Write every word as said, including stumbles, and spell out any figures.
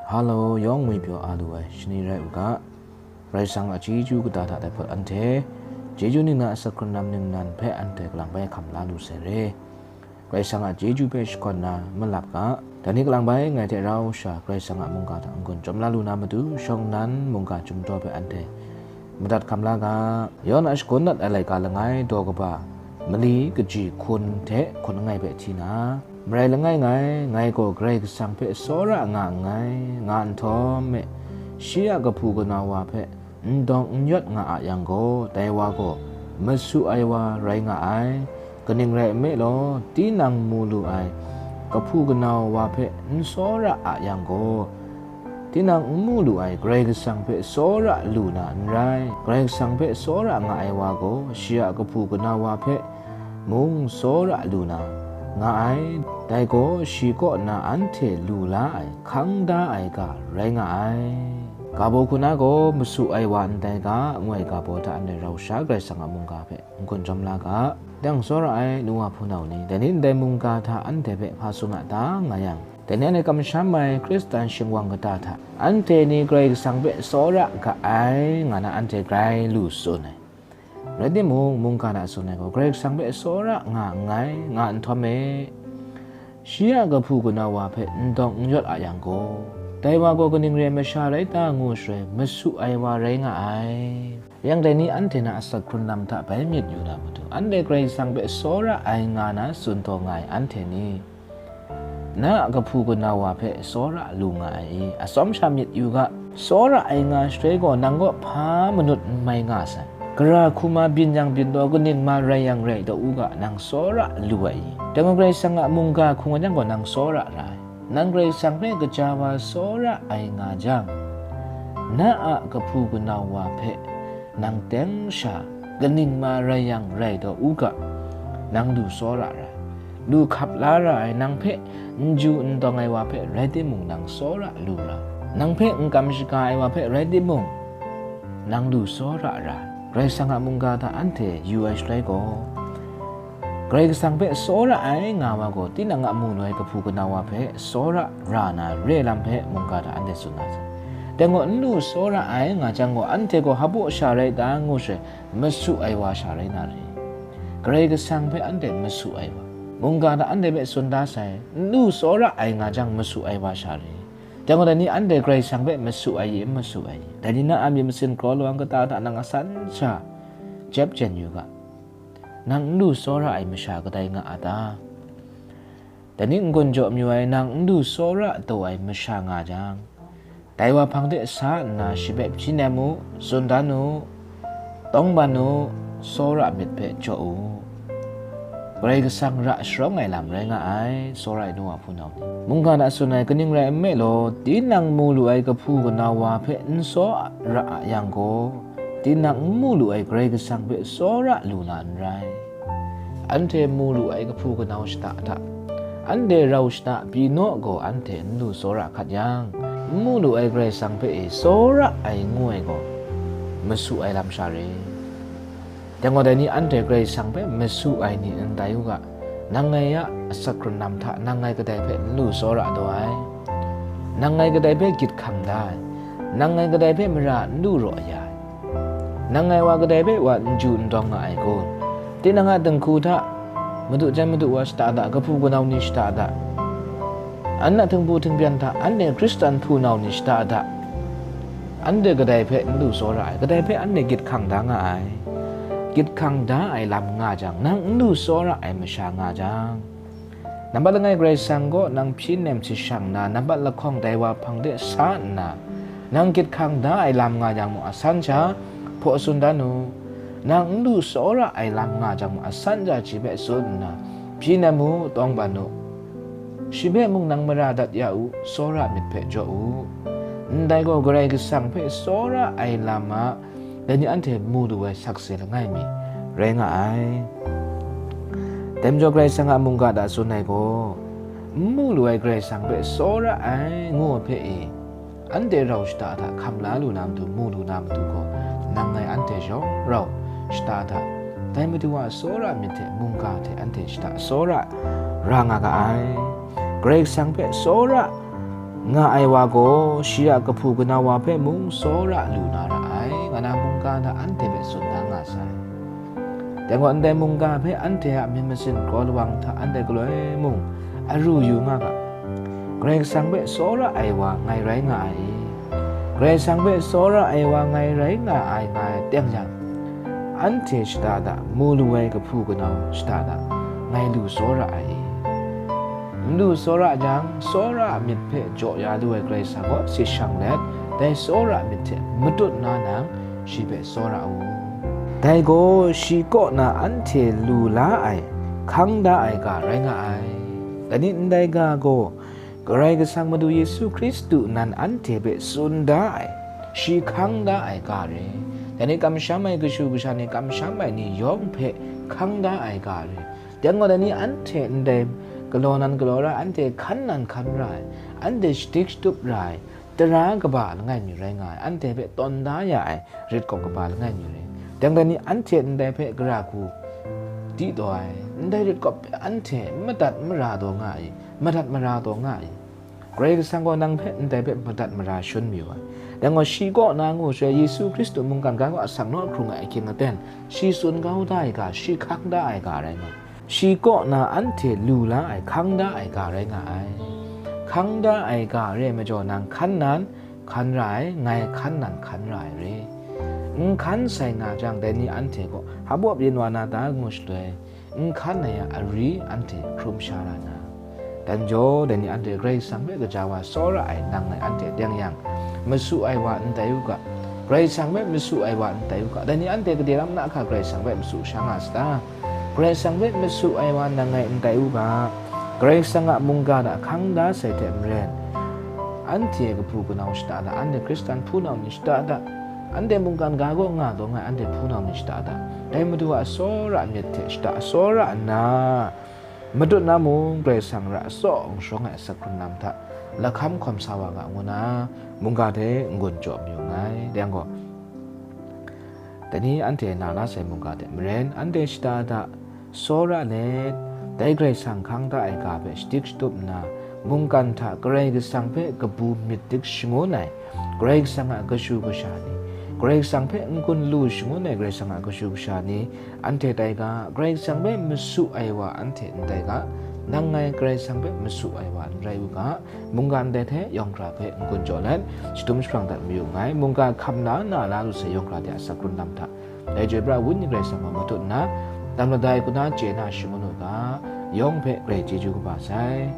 Halo, yawng ngwi pyaw a lu ai shani rai u ga, Karai Kasang a chyeju kata hta dai hpawt anhte chyeju ningnan a asak hkrun lam ningnan hpe anhte kalang bai hkam la lu sai re. Karai Kasang a chyeju hpe shakawn na malap ga, dai ni kalang bai ngai hte rau sha Karai Kasang a mungga hta n-gun chyawm la lu na matu, shawng nnan mungga chyum daw hpe anhte madat hkam la ga. Yawhan a shagun dat ai laika langai daw kaba mali kaji hkun hte hkun langai hpe hti na, marai langai ngai, ngai gaw Karai Kasang hpe tsawra nga nngai, nga nhtawm me, shi a kahpu kanau wa hpe n dawng n yawt nga a yang gaw, dai wa gaw masu ai wa rai nga ai. Kaning rai nme law, tinang mu lu ai kahpu kanau wa hpe n tsawra a yang gaw, tinang n mu lu ai Karai Kasang hpe tsawra lu na n rai. Karai Kasang hpe tsawra nga ai wa gaw, shi a kahpu kanau wa hpe mung tsawra lu na nga ai. Dai gaw shi kaw na anhte lu la ai, hkang da ai ga rai nga ai. Ga baw hku na gaw, masu ai wa ndai ga, ngu ai ga baw hta anhte rau sha Karai Kasang a mungga hpe n-gun chyawm la ga. Dang tsawra ai nu wa hpunau ni, dai ni ndai mungga hta anhte hpe hpa tsun a ta nga yang, dai ni anhte kamsham ai Hkristan shingwang kata hta anhte ni Karai Kasang hpe tsawra ga ai, nga na anhte grai lu tsun ai. Rai timung, mungga hta tsun ai gaw, Karai Kasang hpe tsawra nga nngai, nga nhtawm me, shi a kahpu kanau wa hpe n dawng n yawt a yang gaw, dai wa gaw kaning re ai masha rai ta, ngu shaloi, masu ai wa rai nga ai. Yang dai ni anhte na asak hkrun lam hta bai myit yu na matu, anhte Karai Kasang hpe tsawra ai nga na tsun taw nga ai anhte ni, na a kahpu kanau wa hpe tsawra lu nga ai i? Atsawm sha myit yu ga, tsawra ai nga shaloi gaw, nang kaw hpa manut n mai nga sai. Gara hku ma byin yang byin taw, kaning ma rai yang rai taw u ga, nang tsawra lu ai i? Dai gaw, Karai Kasang a mungga hkung ai yang gaw, nang tsawra ra ai. Nang Karai Kasang hpe kaja wa tsawra ai nga jang, na a kahpu kanau wa hpe nang teng sha kaning ma rai yang rai taw u ga, nang lu tsawra ra ai. Lu hkap la ra ai, nang hpe n ju n dawng ai wa hpe rai timung, nang tsawra lu ra ai. Nang hpe n kam shaga ai wa hpe rai timung, nang lu tsawra ra ai. Karai Kasang a mungga hta anhte yu ai shaloi gaw, Karai Kasang hpe tsawra ai nga wa gaw, tinang a mu lu ai kahpu kanau wa hpe tsawra ra na re lam hpe mungga hta anhte tsun na sai. Dai gaw, n lu tsawra ai nga jang gaw, anhte gaw hpaw sha rai ta, ngu shaloi, masu ai wa sha rai na re? Karai Kasang hpe anhte masu ai wa, mungga hta anhte hpe tsun da sai, n lu tsawra ai nga jang, masu ai wa sha re? Dai gaw, dai ni anhte Karai Kasang hpe masu ai i, n masu ai i? Dai ni na a myit masin kraw lawang kata hta nang a san sha jep jen yu ga. Nang n lu tsawra ai masha kadai nga a ta? Dai ni n-gun jaw mayu ai, nang n lu tsawra taw ai masha nga jang, dai wa hpang de sa nna shi hpe hpyi nem u, tsun dan u, tawngban u, tsawra myit hpe jaw u. Karai Kasang ra sharawng ai lam rai nga ai, tsawra ai nu wa hpunau ni. Mungga hta tsun ai, kaning rai nme law, tinang mu lu ai kahpu kanau wa hpe n tsawra a yang gaw, tinang n mu lu ai Karai Kasang hpe tsawra lu na n rai. Anhte mu lu ai kahpu kanau shata hta, anhte rau shata pyi naw gaw, anhte n lu tsawra hkat yang, n mu lu ai Karai Kasang hpe e tsawra ai ngu ai gaw, masu ai lam sha re? Dai gaw, dai ni anhte Karai Kasang hpe masu ai ni n tai u ga. Nang ngai a asak hkrun lam hta, nang ngai kadai hpe n lu tsawra taw ai, nang ngai kadai hpe gyit hkang da ai, nang ngai kadai hpe mara n lu raw ya ai, nang ngai wa kadai hpe wa n ju n dawng nga ai kun? Tinang a dinghku hta, madu jan madu wa shata hta, kahpu kanau ni shata hta, an a htingbu htingpyan hta, anhte Hkristan hpunau ni shata hta, anhte kadai hpe n lu tsawra ai, kadai hpe anhte gyit hkang da nga ai. Gyit hkang da ai lam nga jang, nang n lu tsawra ai masha nga jang, nampat langai Karai Kasang kaw nang hpyi nem hte shang nna, nampat lahkawng dai wa hpang de sa nna, nang gyit hkang da ai lam nga yang mung, a san sha hpaw tsun dan u. Nang n lu tsawra ai lam nga jang mung, a san sha shi hpe tsun nna, hpyi nem u, tawngban u. Shi hpe mung nang mara dat ya u, tsawra myit hpe jaw u. Ndai gaw, Karai Kasang hpe tsawra ai lam a, dai ni anhte mu lu ai sakse langai mi rai nga ai. Dai majaw, Karai Kasang a mungga hta tsun ai gaw, n mu lu ai Karai Kasang hpe tsawra ai ngu ai hpe e, anhte rau shata hta hkam la lu na matu, mu lu na matu gaw, nang ngai anhte yawng rau shata hta, dai Madu a tsawra myit hte mungga hte anhte shata tsawra ra nga ga ai. Karai Kasang hpe tsawra nga ai wa gaw, shi a kahpu kanau wa hpe mung tsawra lu na ra ai, nga na mungga hta anhte hpe tsun da nga sai. Dai gaw, ndai mungga hpe anhte a myit masin kraw lawang hta anhte galoi mung aru yu nga ga. Karai Kasang hpe tsawra ai wa ngai rai nga ai. Karai Kasang hpe tsawra ai wa ngai rai nga ai, nga ai teng yang, anhte shada da mu lu ai kahpu kanau shada da ngai lu tsawra ai. N lu tsawra jang, tsawra a myit hpe jaw ya lu ai Karai Kasang kaw si shang let, dai tsawra a myit hte matut na nang, shi hpe tsawra u. Dai gaw shi kaw na anhte lu la ai, hkang da ai ga rai nga ai. Dai ni ndai ga gaw, Karai Kasang Madu Yesu Hkristu nan anhte hpe tsun da ai, shi hkang da ai ga re. Dai ni kamsham ai kashu kasha ni, kamsham ai ni yawng hpe hkang da ai ga re. Dai gaw, dai ni anhte ndai galaw nan galaw ra, anhte hkan nan hkan ra ai, anhte shadik shatup ra ai, tara kaba langai mi rai nga ai, anhte hpe tawn da ya ai rit kawp kaba langai mi rai. Dang dai ni anhte ndai hpe gara hku di taw ai, ndai rit kawp hpe anhte madat mara taw nga ai, madat mara taw nga ai. Karai Kasang gaw nang hpe ndai hpe madat mara shun mayu ai. Dang gaw, shi kaw na ngu shaloi, Yesu Hkristu mungkan ga kaw asak naw hkrung ai ahkying aten, shi tsun kau da ai ga, shi hkang da ai ga rai nga ai. Shi kaw na anhte lu la ai, hkang da ai ga rai nga ai. Hkang da ai ga re ai majaw, nang hkan nan hkan ra ai, ngai hkan nan hkan ra ai re. N hkan sai nga jang, dai ni anhte gaw hpa yin wa na ta ngu shaloi, n hkan ai a ari anhte hkrum sha ra na. Dan jaw, dai ni anhte Karai Kasang hpe gaja wa tsawra ai nang ngai anhte teng yang, masu ai wa n tai u ga, Karai Kasang hpe masu ai wa n tai u ga, dai ni anhte gade lam na hka Karai Kasang hpe masu sha nga sata? Karai Kasang hpe masu ai wa nang ngai n tai u ga, Karai Kasang a mungga hta hkang da sai hte maren, anhte kahpu kanau shada da, anhte Hkristan hpunau ni shada da, anhte mungkan ga kaw nga taw nga ai anhte hpunau ni shada da, dai Madu a tsawra myit hte shada tsawra nna, matut na mung Karai Kasang ra tsaw n shawng ai asak hkrun lam hta lahkam hkawm sa wa ga ngu na, mungga hte n-gun jaw mayu nngai. Dai yang gaw, dai ni anhte na la sai mungga hte maren, anhte shada da tsawra let, dai Karai Kasang hkang da ai ga hpe shadik shatup nna, mungkan hta Karai Kasang hpe kabu myit dik shangun ai, Karai Kasang a kashu kasha ni, Karai Kasang hpe n-gun lu shangun ai Karai Kasang a kashu kasha ni, anhte tai ga, Karai Kasang hpe masu ai wa anhte n tai ga, nang ngai Karai Kasang hpe masu ai wa n rai u ga, mungga ndai hte yawng hkra hpe n-gun jaw let, shadum jahprang dat mayu nngai, mungga hkam la na la lu sai yawng hkra de a asak hkrun lam hta, dai chyoi pra ai Wenyi Karai Kasang gaw matut nna, tam lada ai kuna chye na shangun u ga, yawng hpe grai chyeju kaba sai.